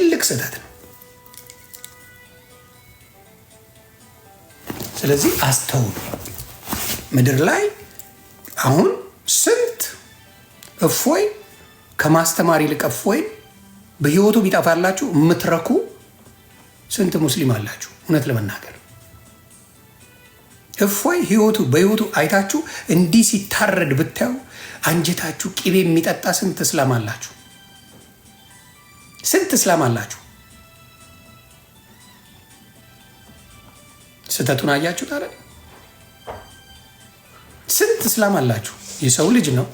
ትልቅ ስህተት ነው። ስለዚህ አስተውሉ። ምድር ላይ አሁን ስንት እፎይ ከማስተማር ይልቅ እፎይን በህይወቱ ቢጠፋላችሁ የምትረኩ ስንት ሙስሊም አላችሁ? እውነት ለመናገር እፎይ ህይወቱ በህይወቱ አይታችሁ እንዲህ ሲታረድ ብታዩ አንጀታችሁ ቅቤ የሚጠጣ ስንት እስላም አላችሁ? ስንት እስላም አላችሁ? ስህተቱን አያችሁት አይደል? ስንት እስላም አላችሁ? የሰው ልጅ ነው።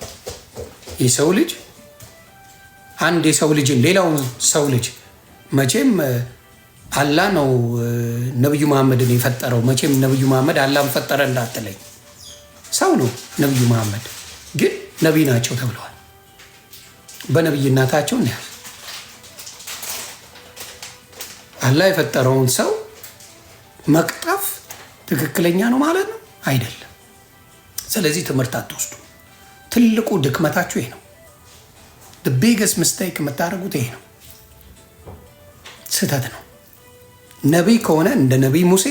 የሰው ልጅ አንድ የሰው ልጅን ሌላውን ሰው ልጅ መቼም አላህ ነው ነብዩ መሐመድን የፈጠረው። መቼም ነብዩ መሐመድ አላህን ፈጠረ እንዳትለኝ፣ ሰው ነው ነብዩ መሐመድ፣ ግን ነቢይ ናቸው ተብለዋል። በነብይነታቸው እንያዝ። አላህ የፈጠረውን ሰው መቅጠፍ ትክክለኛ ነው ማለት ነው አይደለም። ስለዚህ ትምህርት አትወስዱ። ትልቁ ድክመታችሁ ይሄ ነው። Biggest mistake የምታደርጉት ይሄ ነው። ስህተት ነው። ነቢይ ከሆነ እንደ ነቢይ ሙሴ፣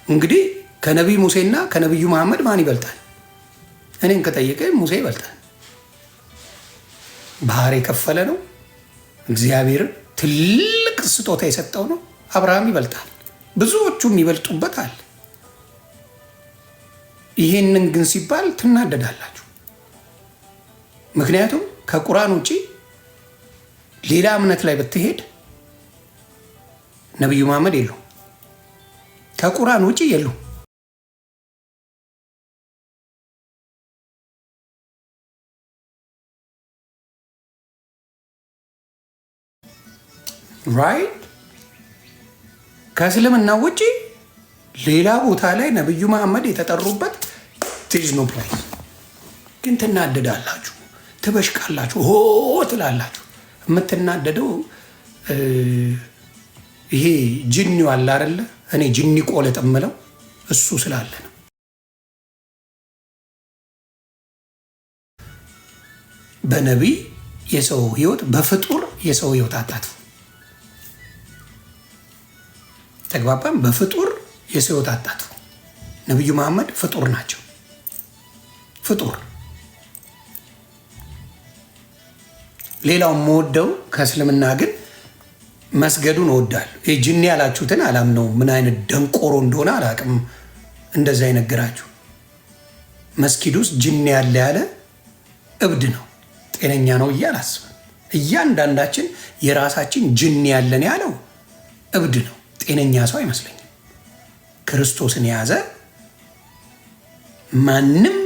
እንግዲህ ከነቢይ ሙሴና ከነቢዩ መሐመድ ማን ይበልጣል? እኔን ከጠየቀ ሙሴ ይበልጣል። ባህር የከፈለ ነው። እግዚአብሔር ትልቅ ስጦታ የሰጠው ነው። አብርሃም ይበልጣል። ብዙዎቹም ይበልጡበታል። ይሄንን ግን ሲባል ትናደዳላችሁ። ምክንያቱም ከቁርአን ውጪ ሌላ እምነት ላይ ብትሄድ ነቢዩ መሐመድ የሉ፣ ከቁርአን ውጪ የሉ። Right፣ ከእስልምና ውጪ ሌላ ቦታ ላይ ነቢዩ መሐመድ የተጠሩበት there's no place። ግን ትናደዳላችሁ፣ ትበሽቃላችሁ፣ ሆ ትላላችሁ። የምትናደደው ይሄ ጅኒው አለ አይደለ? እኔ ጅኒ ቆለጥ የምለው እሱ ስላለ ነው። በነቢይ የሰው ህይወት፣ በፍጡር የሰው ህይወት አታጥፉ። ተግባባን? በፍጡር የሰው ህይወት አታጥፉ። ነቢዩ መሐመድ ፍጡር ናቸው። ፍጡር። ሌላው የምወደው ከእስልምና ግን መስገዱን እወዳለሁ። ጅኒ ያላችሁትን አላምነውም። ምን አይነት ደንቆሮ እንደሆነ አላውቅም። እንደዛ የነገራችሁ መስጊድ ውስጥ ጅኒ ያለ ያለ እብድ ነው፣ ጤነኛ ነው ብዬ አላስብም። እያንዳንዳችን የራሳችን ጅኒ ያለን ያለው እብድ ነው፣ ጤነኛ ሰው አይመስለኝም። ክርስቶስን የያዘ ማንም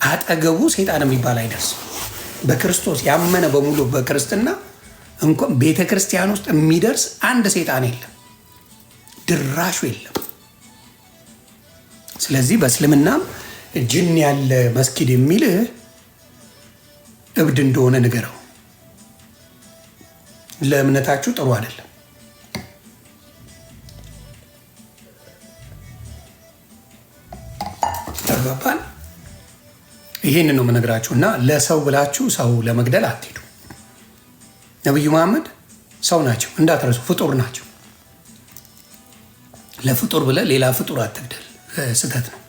አጠገቡ ሰይጣን የሚባል አይደርስም። በክርስቶስ ያመነ በሙሉ በክርስትና እንኳን ቤተ ክርስቲያን ውስጥ የሚደርስ አንድ ሰይጣን የለም፣ ድራሹ የለም። ስለዚህ በእስልምናም ጅን ያለ መስጊድ የሚልህ እብድ እንደሆነ ንገረው። ለእምነታችሁ ጥሩ አይደለም። ተግባባን? ይህን ነው የምነግራችሁ። እና ለሰው ብላችሁ ሰው ለመግደል አትሄዱ። ነቢዩ መሐመድ ሰው ናቸው እንዳትረሱ፣ ፍጡር ናቸው። ለፍጡር ብለህ ሌላ ፍጡር አትግደል። ስህተት ነው፣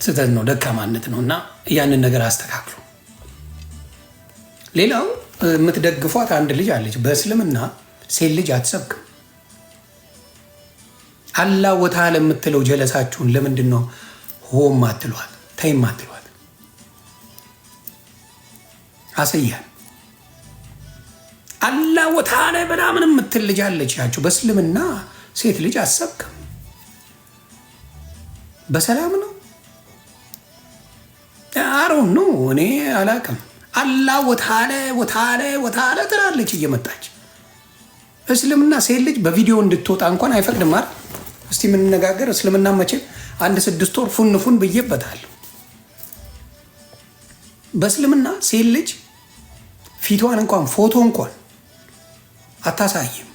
ስህተት ነው፣ ደካማነት ነው። እና ያንን ነገር አስተካክሉ። ሌላው የምትደግፏት አንድ ልጅ አለች። በእስልምና ሴት ልጅ አትሰብክም። አላ ወታለ የምትለው ጀለሳችሁን ለምንድን ነው ሆም አትሏት፣ ተይም አትሏት? አሰያ አላ ወታለ ምናምን የምትል ልጅ አለች። ያቸው በእስልምና ሴት ልጅ አትሰብክም። በሰላም ነው አሮን ነው እኔ አላቅም። አላ ወታለ ወታለ ወታለ ትላለች እየመጣች። እስልምና ሴት ልጅ በቪዲዮ እንድትወጣ እንኳን አይፈቅድም አይደል? እስቲ የምንነጋገር እስልምና መቼም አንድ 6 ወር ፉን ፉን ብዬበታለሁ። በእስልምና ሴት ልጅ ፊቷን እንኳን ፎቶ እንኳን አታሳይም።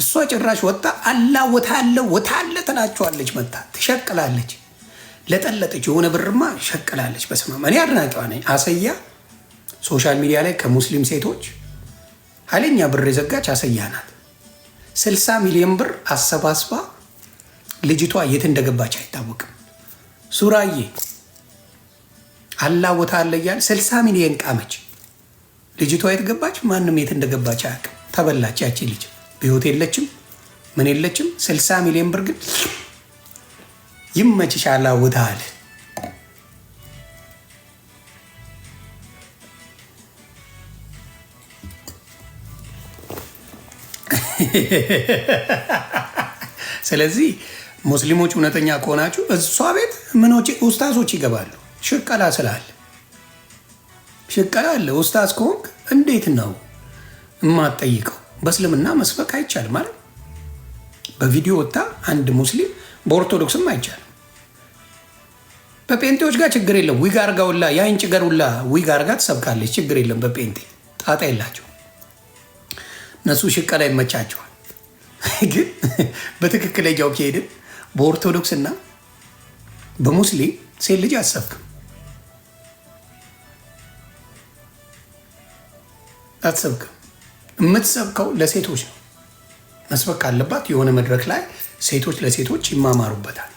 እሷ ጭራሽ ወጣ አላ ወታለ ወታለ ትላቸዋለች። መታ ትሸቅላለች። ለጠለጠች የሆነ ብርማ ሸቅላለች። በስመ አብ እኔ አድናቂዋ ነኝ። አሰያ Social media ላይ ከሙስሊም ሴቶች ኃይለኛ ብር የዘጋች አሰያ ናት። 60 ሚሊዮን ብር አሰባስባ ልጅቷ የት እንደገባች አይታወቅም። ሱራዬ አላወታ አለ እያለ 60 ሚሊዮን ቃመች። ልጅቷ የት ገባች? ማንም የት እንደገባች አያውቅም። ተበላች። ያቺ ልጅ በህይወት የለችም፣ ምን የለችም። 60 ሚሊዮን ብር ግን ይመችሽ አላወታ አለ። ስለዚህ ሙስሊሞች እውነተኛ ከሆናችሁ እሷ ቤት ምኖች ኡስታዞች ይገባሉ። ሽቀላ ስላለ ሽቀላ አለ። ኡስታዝ ከሆንክ እንዴት ነው የማትጠይቀው? በእስልምና መስበክ አይቻልም ማለት በቪዲዮ ወጥታ አንድ ሙስሊም በኦርቶዶክስም አይቻልም። በጴንጤዎች ጋር ችግር የለም። ዊግ አርጋውላ የአይን ጭገሩላ ዊግ አርጋ ትሰብካለች። ችግር የለም። በጴንጤ ጣጣ የላቸው። እነሱ ሽቀላ ይመቻቸዋል። ግን በትክክለኛው ከሄድን በኦርቶዶክስና በሙስሊም ሴት ልጅ አትሰብክም አትሰብክም። የምትሰብከው ለሴቶች ነው። መስበክ ካለባት የሆነ መድረክ ላይ ሴቶች ለሴቶች ይማማሩበታል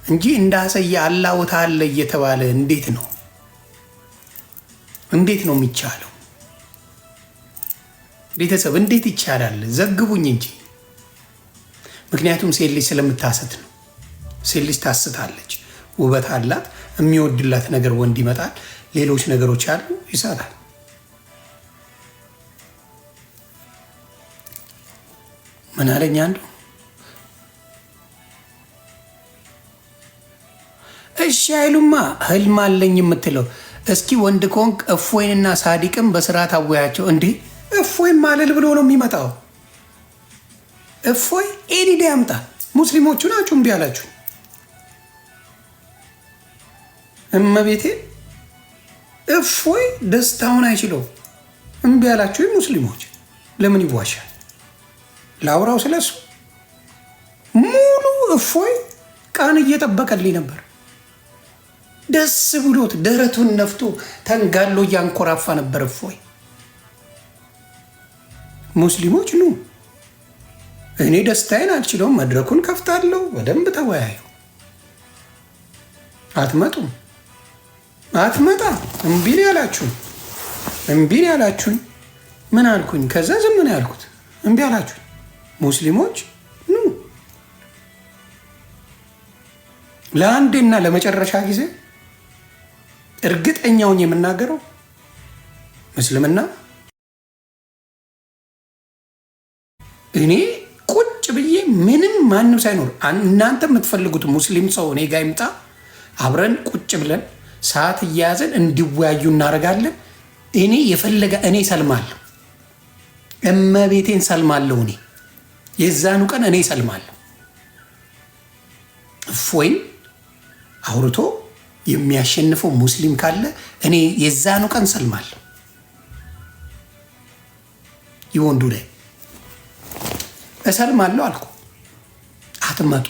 እንጂ እንዳሰየ አላወታ አለ እየተባለ እንዴት ነው እንዴት ነው የሚቻለው? ቤተሰብ እንዴት ይቻላል? ዘግቡኝ እንጂ። ምክንያቱም ሴት ልጅ ስለምታስት ነው። ሴት ልጅ ታስታለች፣ ውበት አላት፣ የሚወድላት ነገር ወንድ ይመጣል፣ ሌሎች ነገሮች አሉ፣ ይሳታል። ምን አለኝ አንዱ፣ እሺ አይሉማ ህልም አለኝ የምትለው እስኪ ወንድ ከሆንክ እፎይንና ሳዲቅን በስርዓት አወያቸው። እንዴ እፎይ ማለል ብሎ ነው የሚመጣው። እፎይ any day ያምጣ። ሙስሊሞቹ ናችሁ እምቢ አላችሁ። እመቤቴ እፎይ ደስታውን አይችለው እምቢ አላችሁ ሙስሊሞች። ለምን ይዋሻል? ላውራው ስለሱ ሙሉ እፎይ ቃን እየጠበቀልኝ ነበር። ደስ ብሎት ደረቱን ነፍቶ ተንጋሎ እያንኮራፋ ነበር እፎይ። ሙስሊሞች ኑ፣ እኔ ደስታዬን አልችለውም። መድረኩን ከፍታለሁ። በደንብ ተወያዩ። አትመጡም፣ አትመጣ እምቢ ነው ያላችሁኝ፣ እምቢ ነው ያላችሁኝ። ምን አልኩኝ? ከዛ ዝም ነው ያልኩት። እምቢ አላችሁኝ። ሙስሊሞች ኑ፣ ለአንዴና ለመጨረሻ ጊዜ እርግጠኛውን የምናገረው ምስልምና እኔ ቁጭ ብዬ ምንም ማንም ሳይኖር እናንተ የምትፈልጉት ሙስሊም ሰው እኔ ጋ ይምጣ፣ አብረን ቁጭ ብለን ሰዓት እየያዘን እንዲወያዩ እናደርጋለን። እኔ የፈለገ እኔ ሰልማለሁ፣ እመቤቴን ሰልማለሁ። እኔ የዛኑ ቀን እኔ ሰልማለሁ። እፎይን አውርቶ የሚያሸንፈው ሙስሊም ካለ እኔ የዛኑ ቀን ሰልማለሁ። ይወንዱ ላይ እሰልማለሁ አልኩ። አትመጡ።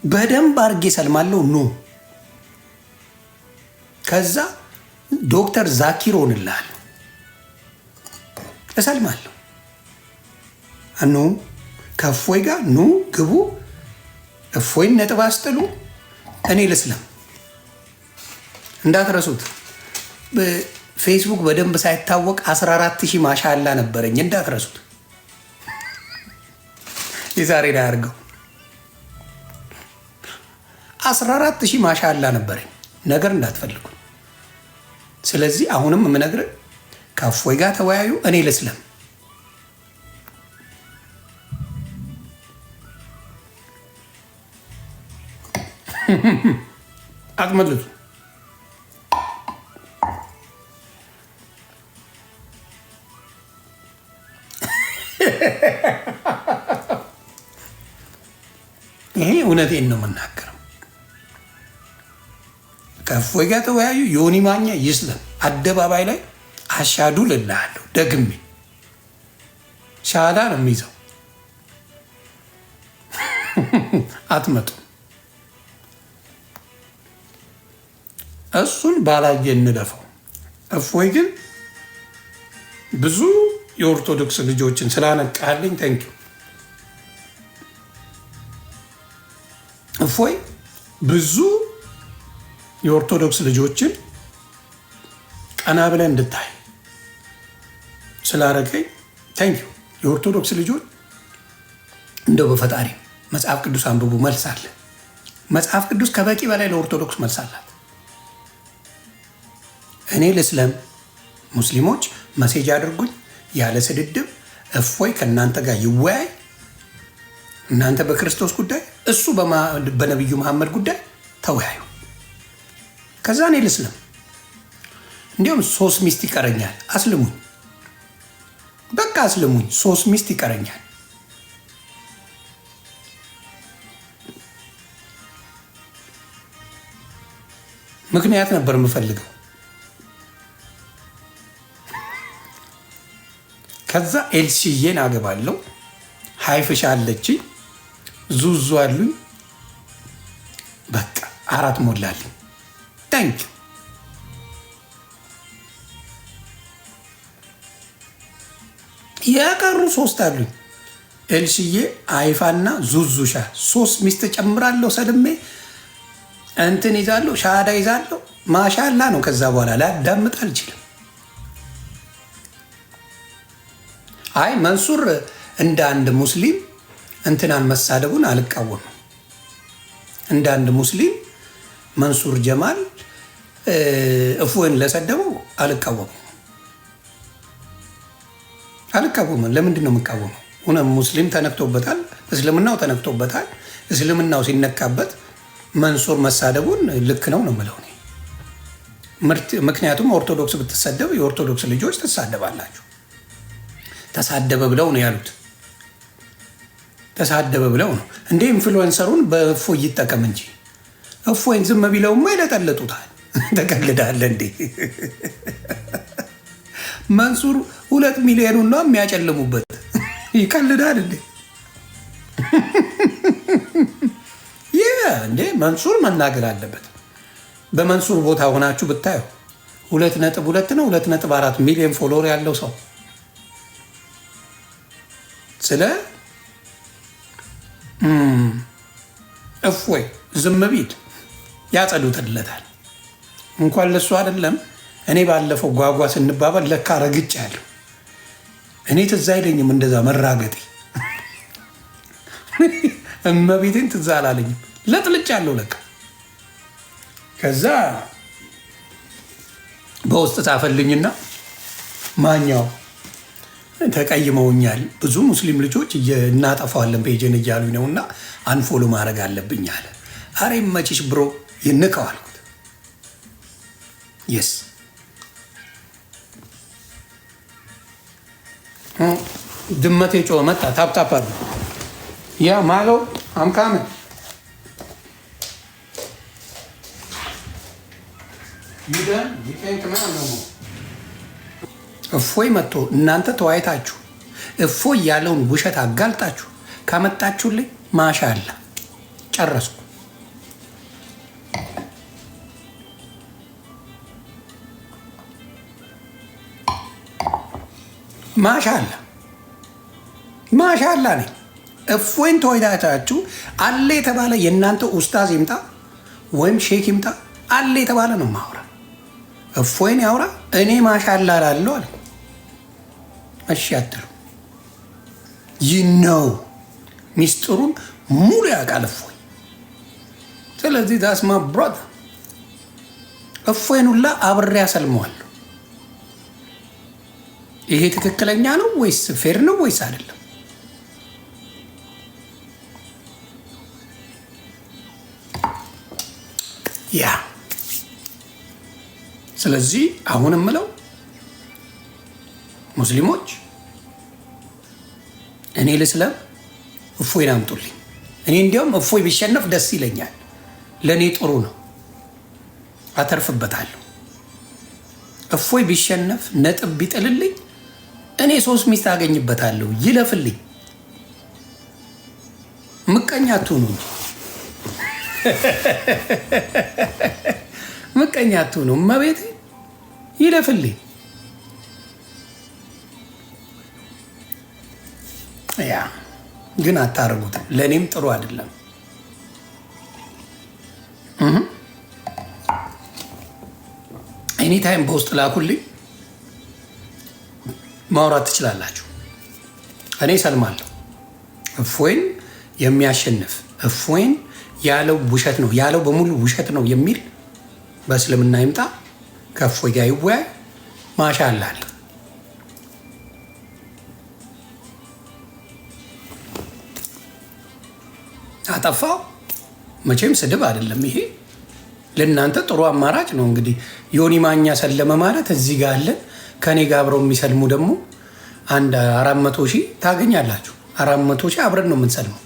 በደንብ አድርጌ እሰልማለሁ። ኑ ከዛ ዶክተር ዛኪር ሆንልሃለሁ። እሰልማለሁ። ኑ ከእፎይ ጋር ኑ ግቡ። እፎይን ነጥብ አስጥሉ። እኔ ልስለም። እንዳትረሱት። ፌስቡክ በደንብ ሳይታወቅ 14 ሺህ ማሻላ ነበረኝ። እንዳትረሱት። የዛሬ ላይ አድርገው 14 ሺህ ማሻላ ነበረኝ። ነገር እንዳትፈልጉ። ስለዚህ አሁንም የምነግርህ ከእፎይ ጋር ተወያዩ። እኔ ልስለም። አትመልሱ። ይሄ እውነቴን ነው የምናገረው። ከእፎይ ጋር ተወያዩ። ዮኒ ማኛ ይስለም። አደባባይ ላይ አሻዱ ልልሃለሁ። ደግሜ ሻዳ ነው የሚይዘው። አትመጡ። እሱን ባላየ እንለፈው። እፎይ ግን ብዙ የኦርቶዶክስ ልጆችን ስላነቃልኝ thank you። እፎይ ብዙ የኦርቶዶክስ ልጆችን ቀና ብለን እንድታይ ስላረገኝ thank you። የኦርቶዶክስ ልጆች እንደው በፈጣሪ መጽሐፍ ቅዱስ አንብቡ፣ መልስ አለ። መጽሐፍ ቅዱስ ከበቂ በላይ ለኦርቶዶክስ መልስ አላት። እኔ ልስለም፣ ሙስሊሞች message አድርጉኝ፣ ያለ ስድድብ እፎይ ከእናንተ ጋር ይወያይ። እናንተ በክርስቶስ ጉዳይ፣ እሱ በነቢዩ መሐመድ ጉዳይ ተወያዩ። ከዛ እኔ ልስለም። እንዲሁም ሶስት ሚስት ይቀረኛል፣ አስልሙኝ፣ በቃ አስልሙኝ። ሶስት ሚስት ይቀረኛል። ምክንያት ነበር የምፈልገው። ከዛ ኤልሲዬን አገባለሁ። ሀይፍሻ አለችኝ፣ ዙዙ አሉኝ። በቃ አራት ሞላልኝ። Thank you። የቀሩ ሶስት አሉኝ። ኤልሽዬ፣ አይፋና ዙዙሻ ሶስት ሚስት ጨምራለሁ። ሰልሜ እንትን ይዛለሁ፣ ሻሃዳ ይዛለሁ። ማሻላ ነው። ከዛ በኋላ ላዳምጥ አልችልም። አይ መንሱር እንደ አንድ ሙስሊም እንትናን መሳደቡን አልቃወምም። እንደ አንድ ሙስሊም መንሱር ጀማል እፎይን ለሰደበው አልቃወምም አልቃወምም። ለምንድን ነው የምቃወመው? ሙስሊም ተነክቶበታል፣ እስልምናው ተነክቶበታል። እስልምናው ሲነካበት መንሱር መሳደቡን ልክ ነው ነው የምለው እኔ። ምክንያቱም ኦርቶዶክስ ብትሰደብ የኦርቶዶክስ ልጆች ትሳደባላችሁ። ተሳደበ ብለው ነው ያሉት። ተሳደበ ብለው ነው እንዴ? Influencer ኡን በእፎይ ይጠቀም እንጂ እፎይን ዝም ቢለውማ ይለጠልጡታል። ተቀልዳለ እንዴ? መንሱር 2 ሚሊዮኑን ነው የሚያጨልሙበት። ይቀልዳል እንዴ? ይህ እንዴ መንሱር መናገር አለበት። በመንሱር ቦታ ሆናችሁ ብታዩ 2.2 ነው 2.4 ሚሊዮን follower ያለው ሰው ስለ እፎይ ዝም ቢል ያጸዱትለታል። እንኳን ለሱ አይደለም እኔ ባለፈው ጓጓ ስንባባል ለካ ረግጬ ያለሁ እኔ ትዝ አይለኝም እንደዛ መራገጤ፣ እመቤቴን ትዝ አላለኝም። ለጥልጭ ያለው ለካ። ከዛ በውስጥ ጻፈልኝና ማኛው ተቀይመውኛል፣ ብዙ ሙስሊም ልጆች እናጠፋዋለን page ን እያሉኝ ነው እና unfollow ማድረግ አለብኝ አለ። አሬ መችሽ bro ይንከው አልኩት። Yes፣ ድመቴ ጮኸ መጣ። Tap tap አሉ yeah ማሎ I'm coming. You done? You can't come out no more. እፎይ መጥቶ እናንተ ተወያይታችሁ እፎይ ያለውን ውሸት አጋልጣችሁ ካመጣችሁልኝ ማሻአላ ጨረስኩ። ማሻአላ ማሻአላ ነኝ። እፎይን ተወያይታችሁ አለ የተባለ የእናንተ ኡስታዝ ይምጣ ወይም ሼክ ይምጣ አለ የተባለ ነው ማውራ። እፎይን ያውራ፣ እኔ ማሻአላ እላለሁ አለ። እሺ አትሉ። ይህ ነው ሚስጥሩን ሙሉ ያውቃል እፎይ። ስለዚህ that's my brother። እፎይን ሁላ አብሬ ያሰልመዋለሁ። ይሄ ትክክለኛ ነው ወይስ fair ነው ወይስ አይደለም? Yeah፣ ስለዚህ አሁን የምለው ሙስሊሞች እኔ ልስለም፣ እፎይን አምጡልኝ። እኔ እንዲያውም እፎይ ቢሸነፍ ደስ ይለኛል። ለእኔ ጥሩ ነው፣ አተርፍበታለሁ። እፎይ ቢሸነፍ ነጥብ ቢጥልልኝ እኔ ሶስት ሚስት አገኝበታለሁ። ይለፍልኝ። ምቀኛ አትሁኑ እንጂ። ምቀኛ አትሁኑ። እመቤቴ ይለፍልኝ። ያ ግን አታርጉትም። ለእኔም ጥሩ አይደለም። Anytime በውስጥ ላኩልኝ፣ ማውራት ትችላላችሁ። እኔ ሰልማለሁ። እፎይን የሚያሸንፍ፣ እፎይን ያለው ውሸት ነው፣ ያለው በሙሉ ውሸት ነው የሚል በእስልምና ይምጣ፣ ከእፎይ ጋር ይወያይ። ማሻላ ነኝ። አጠፋው መቼም ስድብ አይደለም ይሄ። ለእናንተ ጥሩ አማራጭ ነው። እንግዲህ ዮኒ ማኛ ሰለመ ማለት እዚህ ጋር አለን። ከኔ ጋር አብረው የሚሰልሙ ደግሞ አንድ 400,000 ታገኛላችሁ። 400,000 አብረን ነው የምንሰልመው።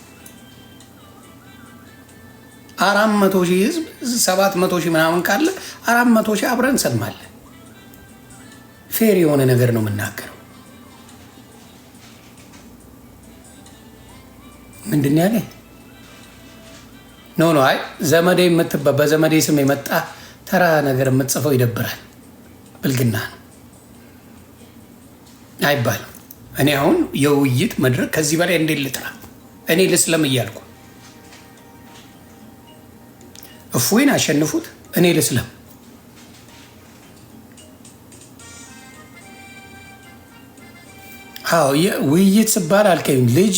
400,000 ህዝብ፣ 700,000 ምናምን ካለ 400,000 አብረን እንሰልማለን። Fair የሆነ ነገር ነው የምናገረው። ምንድን ያለ? No, no፣ አይ፣ ዘመዴ የምትባ በዘመዴ ስም የመጣ ተራ ነገር የምትጽፈው ይደብራል። ብልግና ነው፣ አይባልም። እኔ አሁን የውይይት መድረክ ከዚህ በላይ እንዴት ልጥራ? እኔ ልስለም እያልኩ እፎይን አሸንፉት፣ እኔ ልስለም። አዎ፣ ውይይት ሲባል አልከኝ ልጅ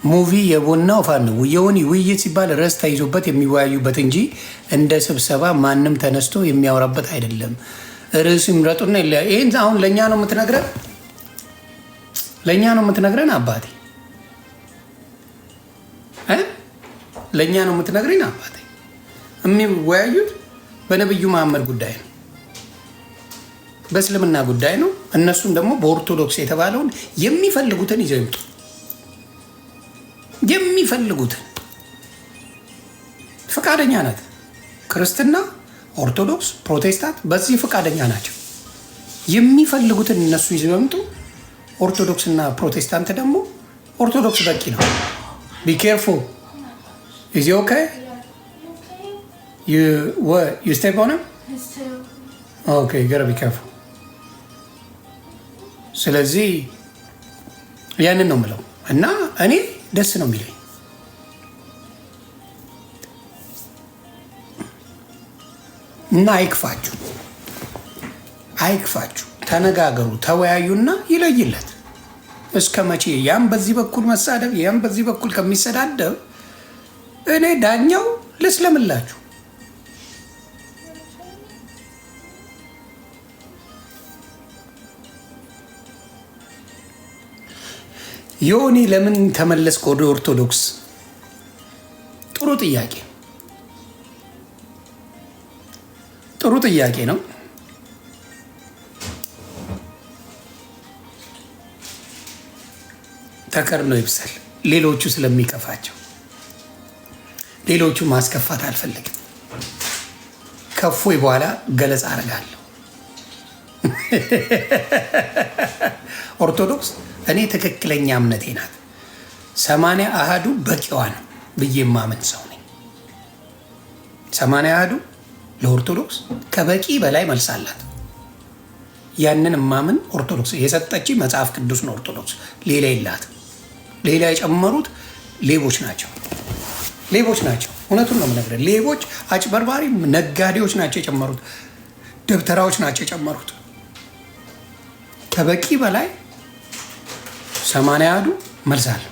ሙቪ የቦናው ፋን ነው። የሆኒ ውይይት ሲባል ርዕስ ተይዞበት የሚወያዩበት እንጂ እንደ ስብሰባ ማንም ተነስቶ የሚያወራበት አይደለም። ርዕሱ ይምረጡና ይህን አሁን ለእኛ ነው የምትነግረን? ለእኛ ነው የምትነግረን አባቴ? ለእኛ ነው የምትነግረን አባቴ? የሚወያዩት በነብዩ መሐመድ ጉዳይ ነው፣ በእስልምና ጉዳይ ነው። እነሱም ደግሞ በኦርቶዶክስ የተባለውን የሚፈልጉትን ይዘው ይምጡ። የሚፈልጉትን ፈቃደኛ ናት። ክርስትና፣ ኦርቶዶክስ፣ ፕሮቴስታንት በዚህ ፈቃደኛ ናቸው። የሚፈልጉትን እነሱ ይዘው ይምጡ። ኦርቶዶክስ እና ፕሮቴስታንት ደግሞ ኦርቶዶክስ በቂ ነው። Be careful. Is okay? You step on. Okay, gotta be careful። ስለዚህ ያንን ነው የምለው እና እኔ ደስ ነው የሚለኝ። እና አይክፋችሁ፣ አይክፋችሁ። ተነጋገሩ፣ ተወያዩና ይለይለት። እስከ መቼ ያም በዚህ በኩል መሳደብ ያም በዚህ በኩል ከሚሰዳደብ እኔ ዳኛው ልስለምላችሁ። ዮኒ ለምን ተመለስክ ወደ ኦርቶዶክስ? ጥሩ ጥያቄ፣ ጥሩ ጥያቄ ነው። ተከርኖ ይብሰል። ሌሎቹ ስለሚከፋቸው ሌሎቹ ማስከፋት አልፈልግም። ከፎይ በኋላ ገለጻ አደርጋለሁ። ኦርቶዶክስ እኔ ትክክለኛ እምነቴ ናት። 80 አሃዱ በቂዋ ነው ብዬ የማምን ሰው ነኝ። 80 አሃዱ ለኦርቶዶክስ ከበቂ በላይ መልስ አላት። ያንን የማምን፣ ኦርቶዶክስ የሰጠች መጽሐፍ ቅዱስ ነው። ኦርቶዶክስ ሌላ የላትም። ሌላ የጨመሩት ሌቦች ናቸው፣ ሌቦች ናቸው። እውነቱን ነው የምነግርህ። ሌቦች፣ አጭበርባሪ ነጋዴዎች ናቸው የጨመሩት። ደብተራዎች ናቸው የጨመሩት። ከበቂ በላይ 80 አሃዱ መልስ አለ።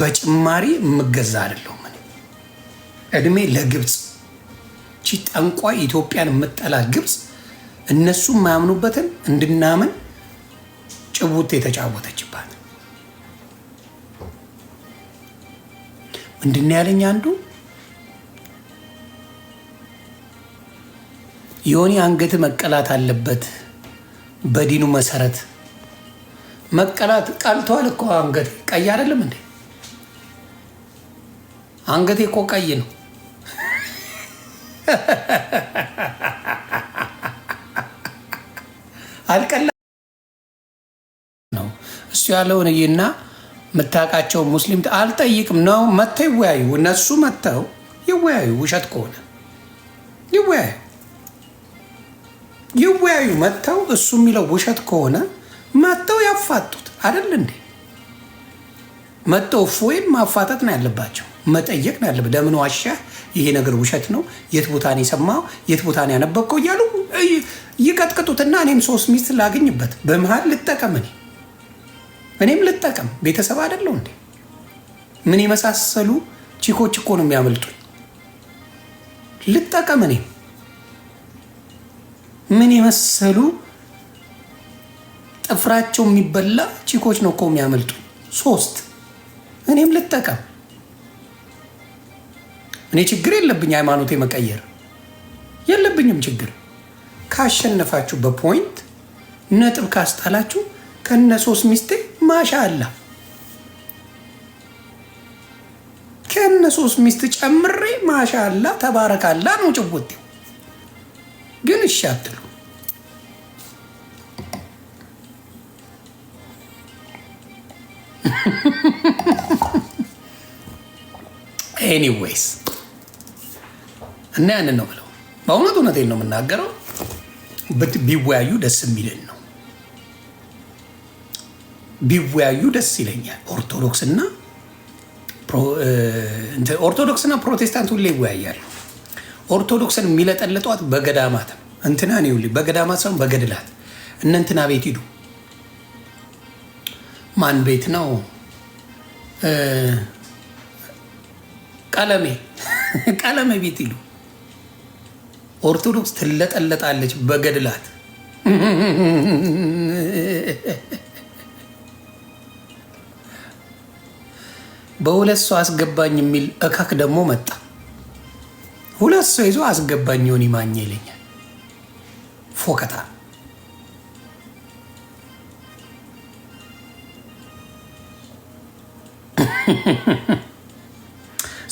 በጭማሪ የምገዛ አይደለሁም። እኔ እድሜ ለግብፅ፣ ቺ ጠንቋይ ኢትዮጵያን የምጠላ ግብፅ እነሱ የማያምኑበትን እንድናምን ጭቡት የተጫወተችባት። ምንድን ያለኝ አንዱ፣ ዮኒ አንገት መቀላት አለበት፣ በዲኑ መሰረት መቀላት። ቀልቷል እኮ አንገቴ፣ ቀይ አይደለም እንዴ? አንገቴ እኮ ቀይ ነው። አልቀላ ነው እሱ ያለውን እይና የምታውቃቸው ሙስሊም አልጠይቅም ነው፣ መጥተው ይወያዩ። እነሱ መጥተው ይወያዩ። ውሸት ከሆነ ይወያዩ፣ ይወያዩ። መጥተው እሱ የሚለው ውሸት ከሆነ መጥተው ያፋጡት አይደል እንዴ? መጥተው እፎይን ማፋጠጥ ነው ያለባቸው፣ መጠየቅ ነው ያለበት። ለምን ዋሻ? ይሄ ነገር ውሸት ነው፣ የት ቦታ ነው የሰማኸው? የት ቦታ ነው ያነበብከው? እያሉ ይቀጥቅጡትና እኔም ሶስት ሚስት ላግኝበት፣ በመሀል ልጠቀም፣ እኔም ልጠቀም። ቤተሰብ አይደለሁ እንዴ? ምን የመሳሰሉ ቺኮች እኮ ነው የሚያመልጡኝ። ልጠቀም እኔም። ምን የመሰሉ ጥፍራቸው የሚበላ ቺኮች ነው እኮ የሚያመልጡኝ። ሶስት እኔም ልጠቀም። እኔ ችግር የለብኝ፣ ሃይማኖቴ መቀየር የለብኝም ችግር። ካሸነፋችሁ በ point ነጥብ ካስጣላችሁ ከነ ሶስት ሚስቴ ማሻ አላ ከነ ሶስት ሚስት ጨምሬ ማሻ አላ ተባረካላ ነው ጭውቴው። ግን እሺ አትሉ። Anyways እና ያንን ነው ብለው በእውነት እውነቴን ነው የምናገረው። ቢወያዩ ደስ የሚልን ነው። ቢወያዩ ደስ ይለኛል። ኦርቶዶክስና ፕሮቴስታንት ሁሌ ይወያያሉ። ኦርቶዶክስን የሚለጠልጧት በገዳማት እንትና ነው፣ በገዳማት ሳይሆን በገድላት። እነ እንትና ቤት ሂዱ። ማን ቤት ነው? ቀለሜ ቀለሜ ቤት ሂዱ። ኦርቶዶክስ ትለጠለጣለች በገድላት። በሁለት ሰው አስገባኝ የሚል እካክ ደግሞ መጣ። ሁለት ሰው ይዞ አስገባኝ ዮኒ ማኛ ይለኛል። ፎከታ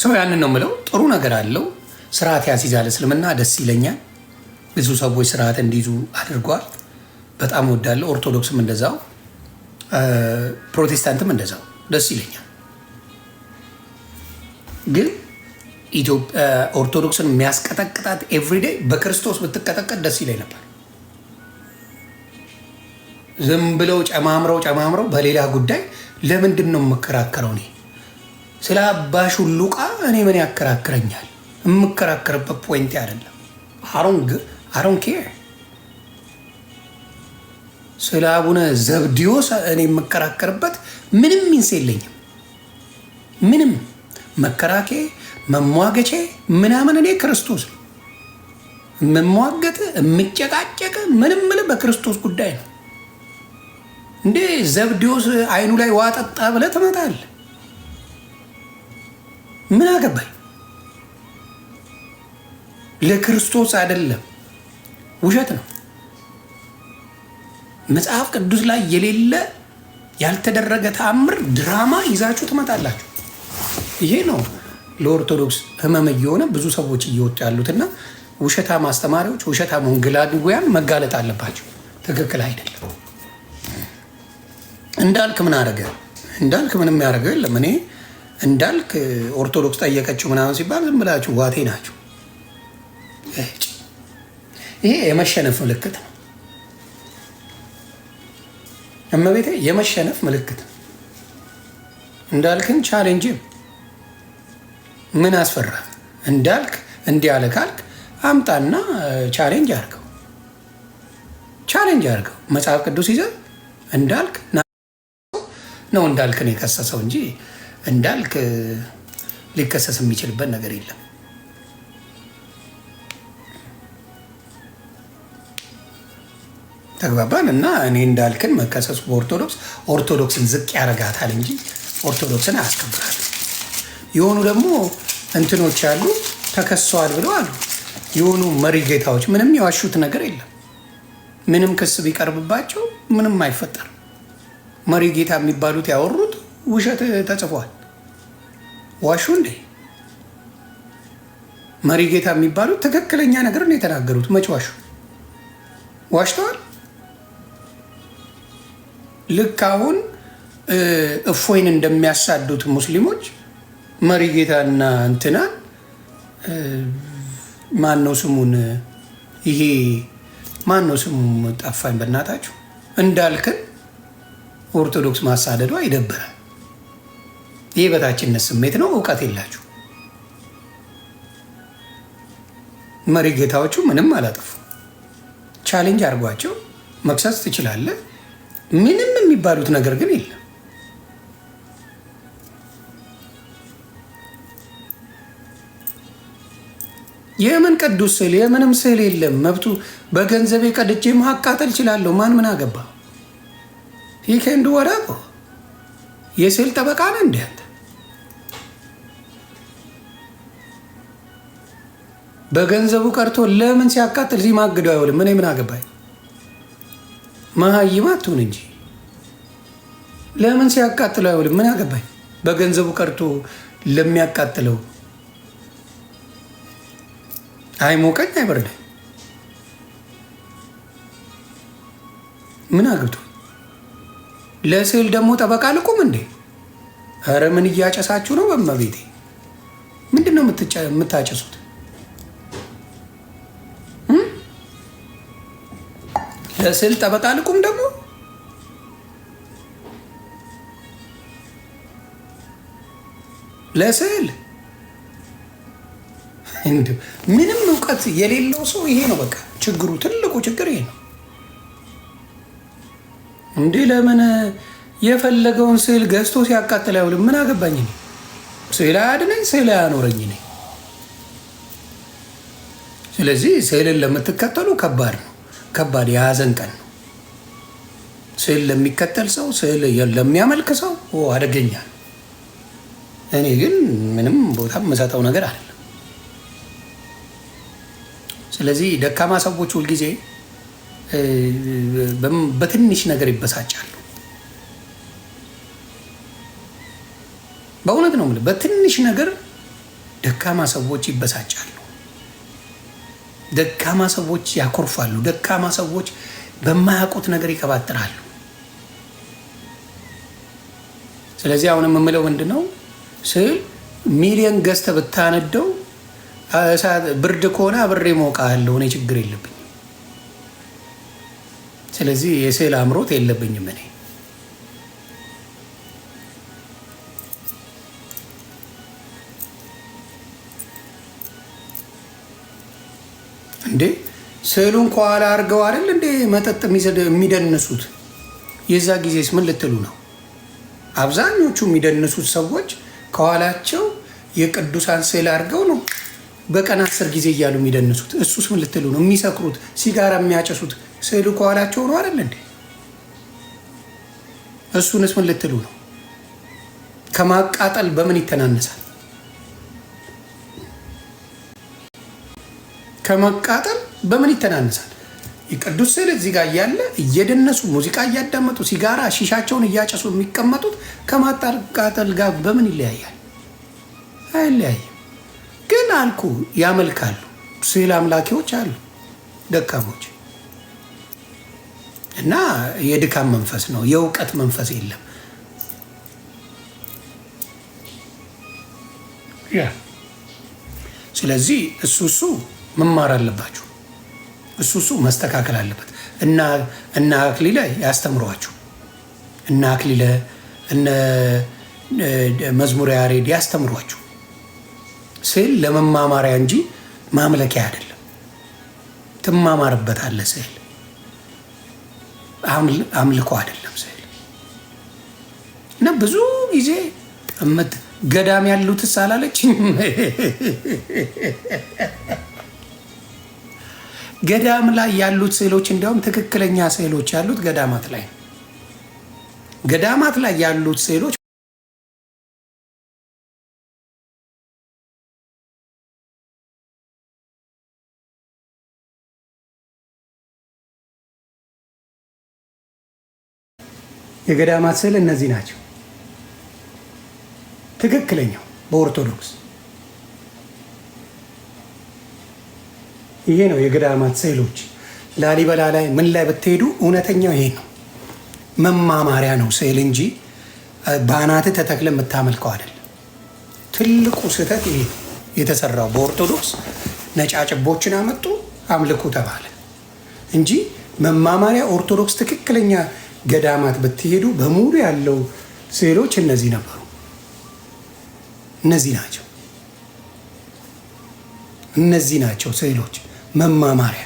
ሰው ያንን ነው የምለው። ጥሩ ነገር አለው። ስርዓት ያስይዛል እስልምና፣ ደስ ይለኛል። ብዙ ሰዎች ስርዓት እንዲይዙ አድርጓል። በጣም ወዳለሁ። ኦርቶዶክስም እንደዛው፣ ፕሮቴስታንትም እንደዛው ደስ ይለኛል። ግን ኢትዮጵያ ኦርቶዶክስን የሚያስቀጠቅጣት everyday በክርስቶስ ብትቀጠቀጥ ደስ ይለኝ ነበር። ዝም ብለው ጨማምረው ጨማምረው በሌላ ጉዳይ ለምንድን ነው የምከራከረው? እኔ ስለ አባሽ ሁሉ ዕቃ እኔ ምን ያከራክረኛል? የምከራከርበት point አይደለም። I don't care። ስለ አቡነ ዘብዲዮስ እኔ የምከራከርበት ምንም means የለኝም። ምንም መከራኬ መሟገቼ ምናምን እኔ ክርስቶስ ነው የምሟገት፣ የምጨቃጨቅ ምንም ምል በክርስቶስ ጉዳይ ነው። እንዴ ዘብዲዮስ አይኑ ላይ ውሃ ጠጣ ብለህ ትመጣለህ። ምን አገባኝ? ለክርስቶስ አይደለም፣ ውሸት ነው። መጽሐፍ ቅዱስ ላይ የሌለ ያልተደረገ ተአምር ድራማ ይዛችሁ ትመጣላችሁ። ይሄ ነው ለኦርቶዶክስ ህመም እየሆነ ብዙ ሰዎች እየወጡ ያሉትና ውሸታም አስተማሪዎች፣ ውሸታም ወንጌላውያን መጋለጥ አለባቸው። ትክክል አይደለም። እንዳልክ ምን አደረገ? እንዳልክ ምንም ያደረገው የለም። እኔ እንዳልክ ኦርቶዶክስ ጠየቀችው ምናምን ሲባል ዝም ብላችሁ ዋቴ ናቸው። ይሄ የመሸነፍ ምልክት ነው። እመቤቴ የመሸነፍ ምልክት ነው። እንዳልክን challenge ምን አስፈራ? እንዳልክ እንዲህ አለ ካልክ አምጣና challenge አድርገው፣ challenge አድርገው። መጽሐፍ ቅዱስ ይዘህ እንዳልክ ነው እንዳልክን የከሰሰው እንጂ እንዳልክ ሊከሰስ የሚችልበት ነገር የለም። ተግባባን። እና እኔ እንዳልክን መከሰሱ በኦርቶዶክስ ኦርቶዶክስን ዝቅ ያደርጋታል እንጂ ኦርቶዶክስን አያስከብራትም። የሆኑ ደግሞ እንትኖች አሉ ተከሰዋል ብለው አሉ። የሆኑ መሪ ጌታዎች ምንም የዋሹት ነገር የለም። ምንም ክስ ቢቀርብባቸው ምንም አይፈጠርም። መሪ ጌታ የሚባሉት ያወሩት ውሸት ተጽፏል። ዋሹ እንዴ? መሪ ጌታ የሚባሉት ትክክለኛ ነገር ነው የተናገሩት። መች ዋሹ? ዋሽተዋል? ልክ አሁን እፎይን እንደሚያሳዱት ሙስሊሞች መሪ ጌታና እንትናን ማን ነው ስሙን? ይሄ ማን ነው ስሙ? ጠፋኝ በእናታችሁ። እንዳልክን ኦርቶዶክስ ማሳደዱ አይደብርም? ይህ በታችነት ስሜት ነው። እውቀት የላችሁ። መሪ ጌታዎቹ ምንም አላጠፉ። Challenge አድርጓቸው መክሰስ ትችላለህ። ምንም የሚባሉት ነገር ግን የለም። የምን ቅዱስ ስዕል የምንም ስዕል የለም። መብቱ በገንዘቤ ቀድጄ ማቃጠል እችላለሁ። ማን ምን አገባ? ይህ ከንዱ ወዳ የስዕል ጠበቃ ነህ እንዴ አንተ? በገንዘቡ ቀርቶ ለምን ሲያቃጥል ሲማግደው አይውልም? እኔ ምን አገባኝ? መሀይም አትሁን እንጂ ለምን ሲያቃጥለው አይውልም? ምን አገባኝ? በገንዘቡ ቀርቶ ለሚያቃጥለው አይሞቀኝ አይበርደኝ ምን አግብቶ? ለስዕል ደግሞ ጠበቃ ልቁም እንዴ? ኧረ ምን እያጨሳችሁ ነው? በመቤቴ ምንድን ነው የምታጨሱት? ለስዕል ጠበቃ ልቁም ደግሞ ለስዕል ምንም እውቀት የሌለው ሰው ይሄ ነው በቃ ችግሩ። ትልቁ ችግር ይሄ ነው። እንዴ ለምን የፈለገውን ስዕል ገዝቶ ሲያቃጥል አይውልም? ምን አገባኝ እኔ። ስዕል አያድነኝ፣ ስዕል አያኖረኝ እኔ። ስለዚህ ስዕልን ለምትከተሉ ከባድ ነው፣ ከባድ የሀዘን ቀን ነው። ስዕል ለሚከተል ሰው፣ ስዕል ለሚያመልክ ሰው አደገኛ ነው። እኔ ግን ምንም ቦታ የምሰጠው ነገር አይደለም። ስለዚህ ደካማ ሰዎች ሁልጊዜ በትንሽ ነገር ይበሳጫሉ። በእውነት ነው የምልህ፣ በትንሽ ነገር ደካማ ሰዎች ይበሳጫሉ። ደካማ ሰዎች ያኮርፋሉ። ደካማ ሰዎች በማያውቁት ነገር ይቀባጥራሉ። ስለዚህ አሁን የምምለው ምንድን ነው፣ ስዕል ሚሊየን ገዝተህ ብታነደው ብርድ ከሆነ አብሬ ሞቃለሁ፣ እኔ ችግር የለብኝም። ስለዚህ የስዕል አምሮት የለብኝም እኔ። እንዴ ስዕሉን ከኋላ አድርገው አይደል እንዴ መጠጥ የሚደንሱት? የዛ ጊዜስ ምን ልትሉ ነው? አብዛኞቹ የሚደንሱት ሰዎች ከኋላቸው የቅዱሳን ስዕል አድርገው ነው በቀን 10 ጊዜ እያሉ የሚደንሱት። እሱስ ምን ልትሉ ነው? የሚሰክሩት፣ ሲጋራ የሚያጨሱት ስዕሉ ከኋላቸው ነው አይደል እንዴ? እሱንስ ምን ልትሉ ነው? ከማቃጠል በምን ይተናነሳል? ከማቃጠል በምን ይተናነሳል? የቅዱስ ስዕል እዚህ ጋር እያለ እየደነሱ ሙዚቃ እያዳመጡ ሲጋራ ሺሻቸውን እያጨሱ የሚቀመጡት ከማቃጠል ጋር በምን ይለያያል? አይለያይም። ግን አልኩ ያመልካሉ። ስዕል አምላኪዎች አሉ፣ ደካሞች እና የድካም መንፈስ ነው፣ የእውቀት መንፈስ የለም። ስለዚህ እሱ መማር አለባችሁ። እሱ መስተካከል አለበት። እና አክሊለ ያስተምሯችሁ፣ እና አክሊለ እነ መዝሙረ ያሬድ ያስተምሯችሁ። ስዕል ለመማማሪያ እንጂ ማምለኪያ አይደለም። ትማማርበታለህ። ስዕል አምልኮ አይደለም። ስዕል እና ብዙ ጊዜ ገዳም ያሉትስ አላለችኝ። ገዳም ላይ ያሉት ስዕሎች እንዲያውም ትክክለኛ ስዕሎች ያሉት ገዳማት ላይ ገዳማት ላይ ያሉት ስዕሎች የገዳማት ስዕል እነዚህ ናቸው። ትክክለኛው በኦርቶዶክስ ይሄ ነው። የገዳማት ስዕሎች ላሊበላ ላይ ምን ላይ ብትሄዱ እውነተኛው ይሄ ነው። መማማሪያ ነው ስዕል እንጂ በአናትህ ተተክለ የምታመልከው አይደለም። ትልቁ ስህተት ይሄ ነው። የተሰራው። በኦርቶዶክስ ነጫጭቦችን አመጡ፣ አምልኩ ተባለ እንጂ መማማሪያ ኦርቶዶክስ ትክክለኛ ገዳማት ብትሄዱ በሙሉ ያለው ስዕሎች እነዚህ ነበሩ። እነዚህ ናቸው። እነዚህ ናቸው ስዕሎች መማማሪያ።